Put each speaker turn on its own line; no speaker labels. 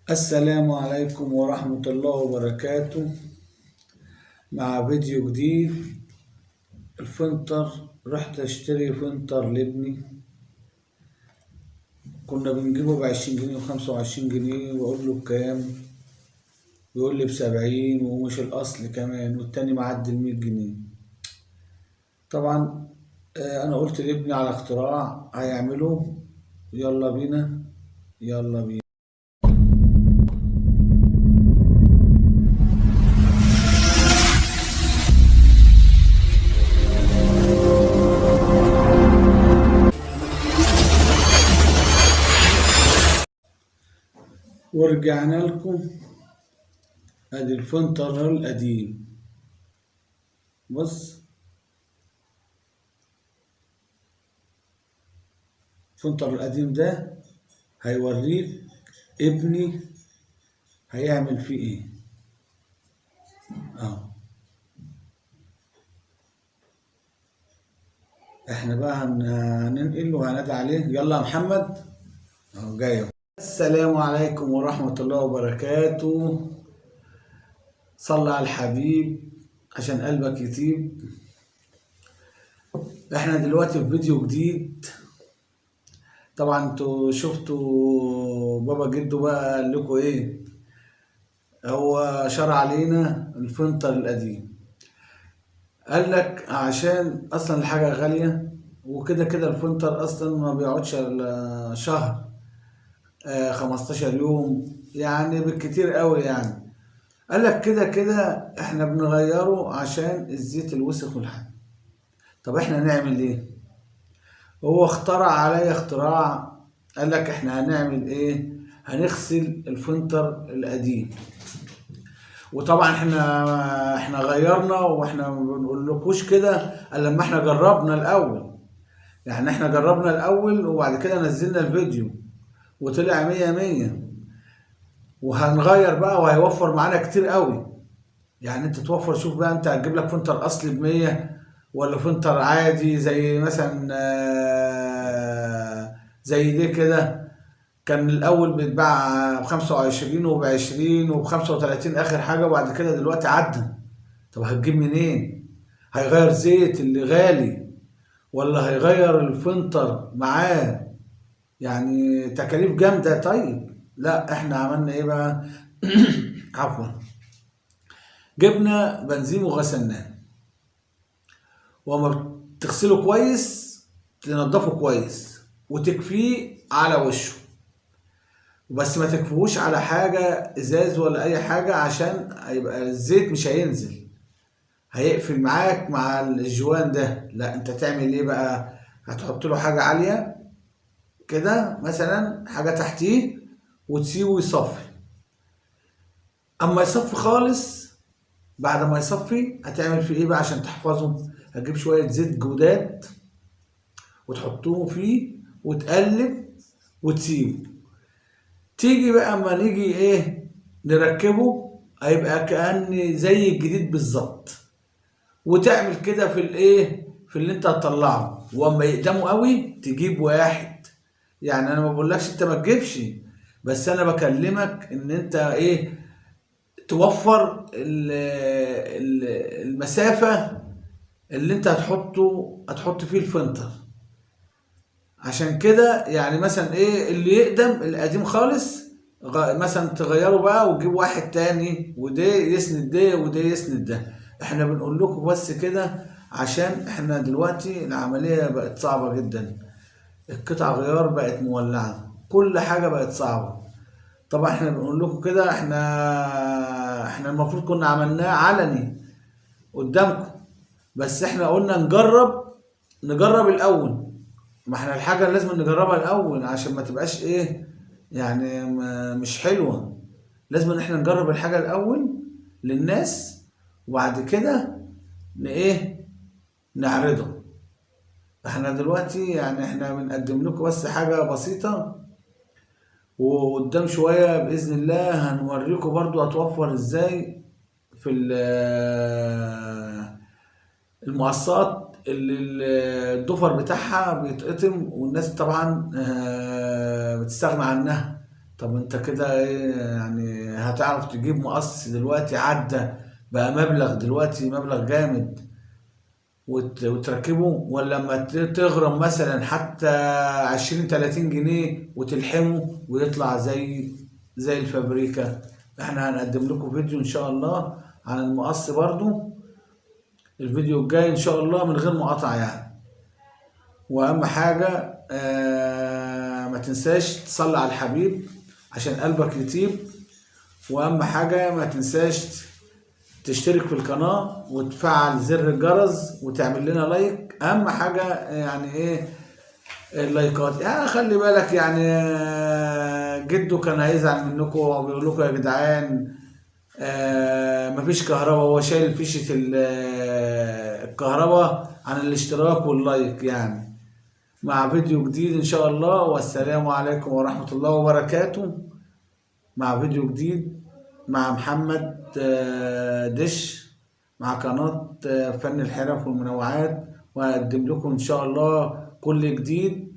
السلام عليكم ورحمة الله وبركاته. مع فيديو جديد. الفنتر، رحت اشتري فنتر لابني، كنا بنجيبه ب20 جنيه و25 جنيه، واقول له بكام؟ يقول لي ب70، ومش الاصل كمان، والتاني معدي ال100 جنيه. طبعا انا قلت لابني على اختراع هيعمله. يلا بينا يلا بينا. ورجعنا لكم. ادي الفنتر القديم، بص الفنتر القديم ده هيوريك ابني هيعمل فيه ايه. اهو احنا بقى هننقل وهنادي عليه. يلا يا محمد، اهو جاي اهو. السلام عليكم ورحمة الله وبركاته. صلى على الحبيب عشان قلبك يطيب. احنا دلوقتي في فيديو جديد. طبعا انتوا شفتوا بابا جدو بقى قال لكم ايه، هو شرع علينا الفنتر القديم، قال لك عشان اصلا الحاجة غالية وكده كده الفنتر اصلا ما بيقعدش الا شهر، 15 يوم يعني بالكتير قوي يعني. قال لك كده كده احنا بنغيره عشان الزيت الوسخ والحاجة. طب احنا نعمل ايه؟ هو اخترع عليا اختراع، قال لك احنا هنعمل ايه؟ هنغسل الفنتر القديم. وطبعا احنا غيرنا، واحنا ما بنقولكوش كده الا لما احنا جربنا الاول. يعني احنا جربنا الاول وبعد كده نزلنا الفيديو وطلع مية مية. وهنغير بقى وهيوفر معانا كتير قوي. يعني انت توفر، شوف بقى انت هتجيب لك فنتر اصلي ب100 ولا فنتر عادي زي مثلا زي دي كده، كان الاول بيتباع ب25 وب20 وب35 اخر حاجة، وبعد كده دلوقتي عدى. طب هتجيب منين؟ هيغير زيت اللي غالي ولا هيغير الفنتر معاه؟ يعني تكاليف جامدة. طيب لا، احنا عملنا ايه بقى؟ عفوا، جبنا بنزين وغسلناه. وما تغسله كويس، تنضفه كويس وتكفيه على وشه، بس ما تكفيهوش على حاجة ازاز ولا اي حاجة، عشان هيبقى الزيت مش هينزل، هيقفل معاك مع الجوان ده. لا، انت تعمل ايه بقى؟ هتحط له حاجة عالية كده مثلا، حاجة تحتيه، وتسيبه يصفي. اما يصفي خالص، بعد ما يصفي هتعمل فيه ايه بقى عشان تحفظه؟ هتجيب شوية زيت جودات وتحطوه فيه وتقلب وتسيبه. تيجي بقى اما نيجي ايه نركبه، هيبقى كأن زي الجديد بالظبط. وتعمل كده في الايه، في اللي انت هتطلعه. واما يقدموا قوي تجيب واحد. يعني انا ما بقولكش انت ما تجيبش، بس انا بكلمك ان انت ايه، توفر المسافة اللي انت هتحط فيه الفنتر. عشان كده يعني مثلا ايه اللي يقدم القديم خالص، مثلا تغيره بقى وتجيب واحد تاني، وده يسند ده وده يسند ده. احنا بنقول لكم بس كده عشان احنا دلوقتي العملية بقت صعبة جدا، القطع غيار بقت مولعة، كل حاجة بقت صعبة. طبعا احنا بنقول لكم كده، احنا المفروض كنا عملناه علني قدامكم، بس احنا قلنا نجرب الاول. ما احنا الحاجة لازم نجربها الاول عشان ما تبقاش ايه يعني مش حلوة. لازم ان احنا نجرب الحاجة الاول للناس، وبعد كده ايه نعرضه. احنا دلوقتي احنا بنقدم لكم بس حاجة بسيطة، وقدام شوية بإذن الله هنوريكم برضو هتوفر ازاي في المقصات اللي الضفر بتاعها بيتقطم، والناس طبعا بتستغنى عنها. طب انت كده ايه يعني؟ هتعرف تجيب مقص دلوقتي؟ عدى بقى مبلغ دلوقتي، مبلغ جامد، وتركبه، ولا لما تغرم مثلا حتى 20 30 جنيه وتلحمه ويطلع زي الفابريكا. احنا هنقدم لكم فيديو ان شاء الله عن المقص برضو، الفيديو الجاي ان شاء الله من غير مقاطعة يعني. واهم حاجة ما تنساش تصلي على الحبيب عشان قلبك يطيب. واهم حاجة ما تنساش تشترك في القناة وتفعل زر الجرس وتعمل لنا لايك. اهم حاجة يعني ايه اللايكات يعني. خلي بالك يعني، جده كان هيزعل منكم وبيقول لكم يا جدعان، مفيش كهرباء، هو شايل فيشة الكهرباء عن الاشتراك واللايك يعني. مع فيديو جديد ان شاء الله، والسلام عليكم ورحمة الله وبركاته. مع فيديو جديد مع محمد دش، مع قناة فن الحرف والمنوعات، وهقدم لكم ان شاء الله كل جديد.